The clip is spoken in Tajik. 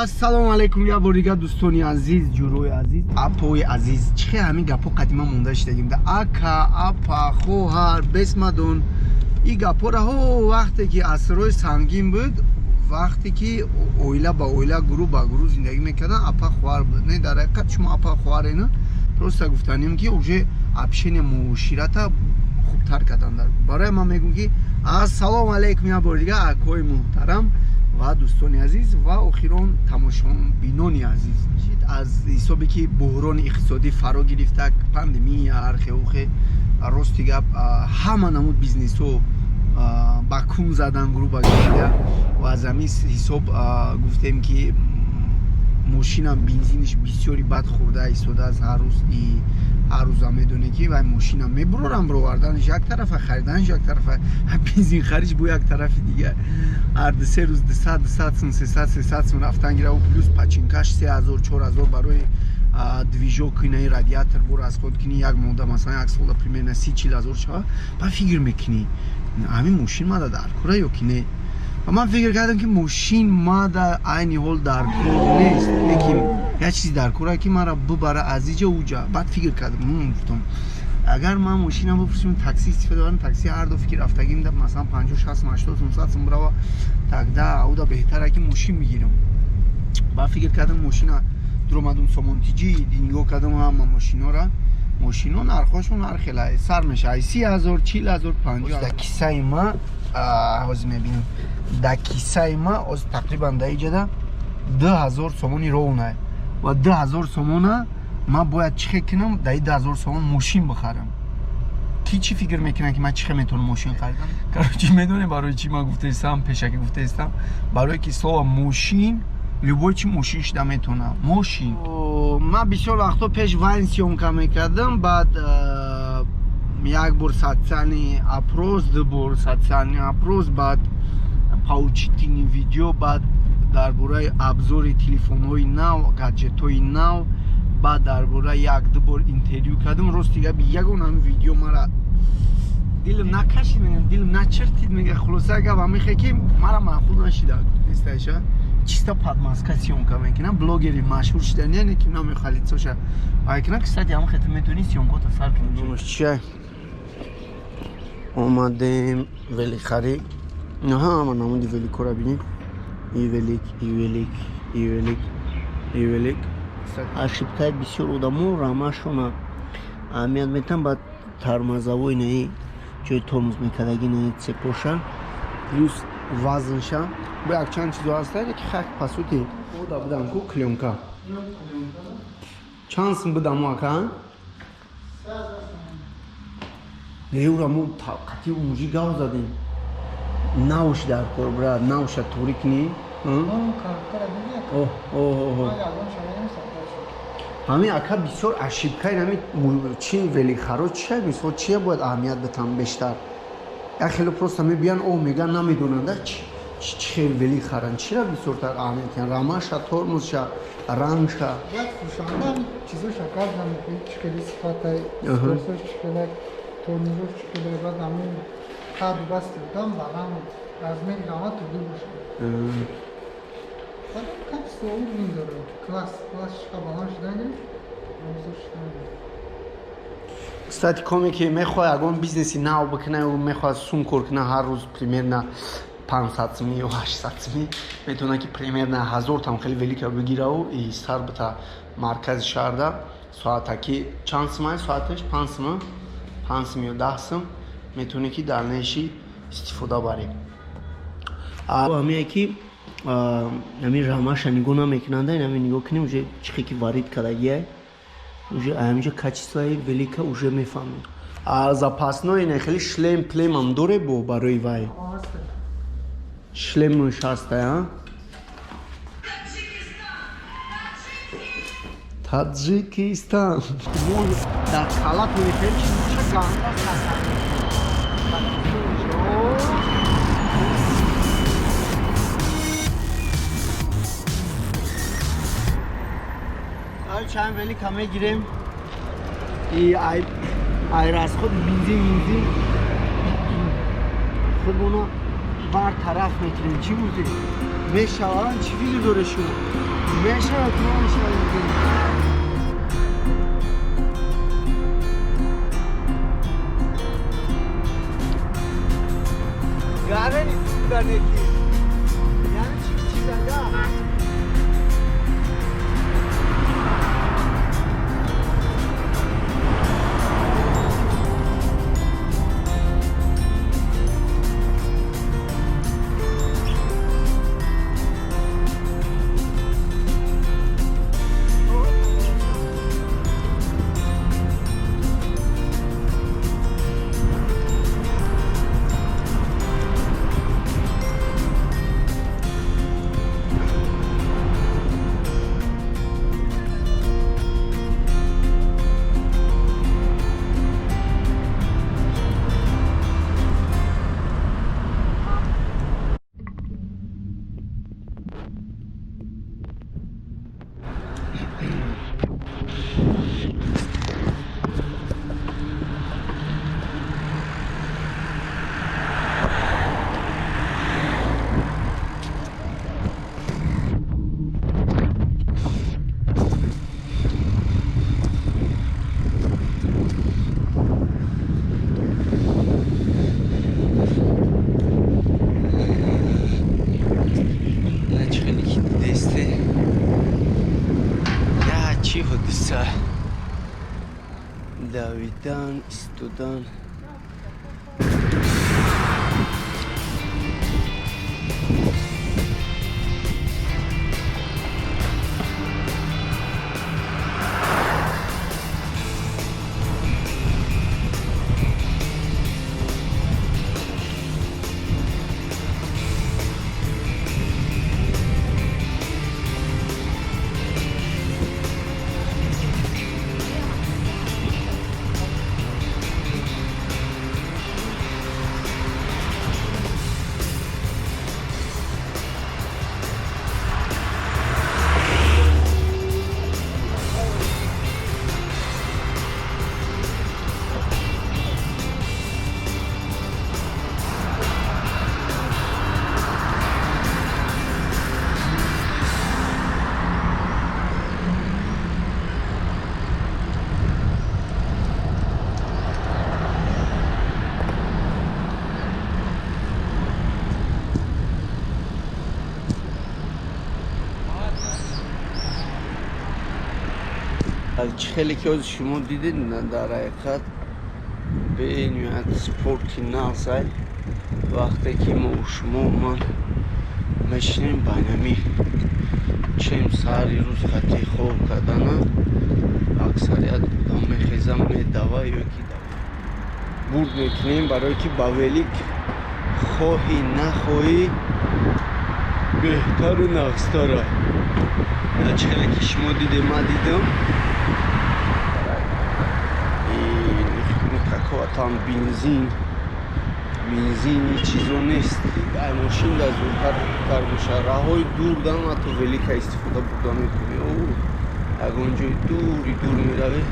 Ассалому алайкум, як бор дигар, дӯстони азиз, ҷурои азиз, апои азиз. Чӣ хел ҳамин гапҳо қадима монда шидагим да ака, апа, хоҳар, бесмадон. И гапҳоро ҳо вақте ки асрҳои сангин буд, вақте ки оила ба оила, гурӯҳ ба гурӯҳ зиндагӣ мекардан, апа, хоҳар буд. Не, дар ҳақиқат шумо апа, хоҳарена. Просто гуфтанем, ки уже общение, муоширата хубтар кардан. Барои ман мегӯм, ки ассалому алайкум як бори дигар, акои муҳтарам ва дӯстони азиз ва охирон тамошобинони азиз. Аз ҳисобе ки буҳрони иқтисодӣ фаро гирифта, пандемия, ҳархеухе, рости гап, ҳама намуд бизнесҳо ба кун задан, грубо говоря. Ва аз ҳамин ҳисоб гуфтем, ки мошинам бензиниш бисёри бад хӯрда истодааст ҳар рӯз. Ҳар рӯза медонем, ки вай мошина мебурорам, бироварданаш як тарафа, хариданаш як тарафа, бензин хариш бо як тарафи дигар. Ҳар 2-3 рӯз 200, 200 сум, 300, 300 сум рафтан гира. Плюс починкаш 3000, 4000 барои движок, инаи радиатор бо расход кунӣ. Як мода, масалан, як сола примерно 30-40 ҳазор шава. Ба фикр мекунӣ, ҳамин мошин мада дар кора ё ки не? Ва ман фикр кардам, ки мошин мада айни ҳол дар кор нест, лекин як чизи дар кора, ки маро бибара аз иҷа уҷа. Баъд фикр кардам, гуфтам, агар ман мошинам бифурӯшам, такси истифода барам, такси ҳар ду фикр рафтагим да масалан 50, 60, 80 сум, 100 сум бирава, тогда уда беҳтара, ки мошин бигирам. Баъд фикр кардам, мошина дуромадум Сомонтиҷи, нигоҳ кардам ҳама мошинора. Мошино нархҳошон ҳар хела сар мешава: 30 000, 40 000, 50. Дар кисаи ма ҳозир мебинам, дар кисаи ма ҳозир тақрибан дар иҷада 2000 сомони ровнае ва 2000 сомона ман бояд чӣ хел кунам, дар и 2000 сомон мошин бихарам? Ки чӣ фикр мекунам, ки ман чӣ хел метавонам мошин харидам? Короче, медонем, барои чӣ ман гуфтаистам, пешакӣ гуфтаистам? Барое ки слово мошин любой чи мошин шуда метавонам. Мошин ман бисёр вақтҳо пеш вайн съёмка мекардам, баъд як бор социальный опрос, ду бор социальный опрос, баъд поучительный видео, баъд дар бораи обзори телефонҳои нав, гаджетҳои нав, баъд дар бораи як ду бор интервю кардам. Рости гап, ягон ҳамин видео мара дилам накашид, мегам, дилам начиртид, мега. Хулоса гап ҳамихе, ки мара маъқул нашида нестаиша. Чисто под маска съёмка мекунам, блогери машҳур шидан, яъне ки намехоҳад лицоша вайкунам. Кстати, ҳамин хета метавонӣ съёмкота сар кунӣ. Номаш чия? Омадем великхарӣ. Ҳама намуди великора бинем: и велик, и велик, и велик, и велик. Ошибкаи бисёр одамо: рамашона аҳамият метиҳанд, баъд тормозовой, наи ҷои тормоз мекардаги, наи цепоша. Плюс вазнша, бо якчанд чизо ҳаста, ки хак пасути ода будам ку клёнка чанд сум будам ака? Неура мо қатъи мужи гав задем. Навш дар кор, брат, навша торик ни. Оҳ, ҳамин ака бисёр ошибкаи ҳамин чи великхаро чия? Мисол, чия бояд аҳамият битам бештар? Як хеле просто мебиян, о меган, намедонанд чӣ хел велик харанд. Чира бисёртар аҳамият кунанд: рамаша, тормозша, рангша? Бояд фурӯшанда чизоша кардан, чӣ хели сифатай, скоростьош чӣ хеле, тормозош чӣ хеле, баъд ҳамин қадду басти одам баланд, размери рама тӯли бошад. Баъд качество уровень дорад, класс, класс чӣ қадр баланд шудан гирифт, тормозош шудан гирифт. Кстати, коме ки мехоҳад ягон бизнеси нав бикунад, мехоҳад сум кор кунад, ҳар рӯз примерно 500 сумӣ ё 800 сумӣ метавонад, ки примерно 1000 там хеле велика бигираву и сар бита маркази шаҳрда. Соатаки чанд сумай? Соаташ 5 сума, 5 сум ё 10 сум метавонӣ, ки дар неши истифода барӣ. Ҳамие ки ҳамин рамаша нигоҳ намекунанда, ҳамин нигоҳ кунем, уже чӣ хе ки варид кардагиай, уже ҳаминҷо качествои велика уже мефаҳмем. Запасной не хеле шлем племам доре бо барои вай? Шлемш ҳаста? Таджикистан дар калатони хеле чизча ганда. Чанд велика мегирем и ай расход бензин худмона бартараф мекунем. Чӣ гуфтӣ, мешавад? Чӣ фикр доре шумо? Мешавад, намешавад. Гарани туданеки. Яъне чи чизага? Давидан, истодан. Хеле ки ҳозир шумо дидед, дар ҳақиқат бениҳоят спорти нағзай. Вақте ки мо шумо ман мешинем байнами чем сари рӯз хати хоб кардана, аксарият одам мехезам, медава ё ки бурд мекунем, барое ки ба велик хоҳӣ нахоҳӣ беҳтару нағзтара. Хеле ки шумо дидем, ман дидам, никакого там бензин чизо нест. Ай мошин да зудтар боша. Раҳои дур дам ҳатто велика истифода бурда метавонӣ. Ягон ҷои дури дур меравӣ.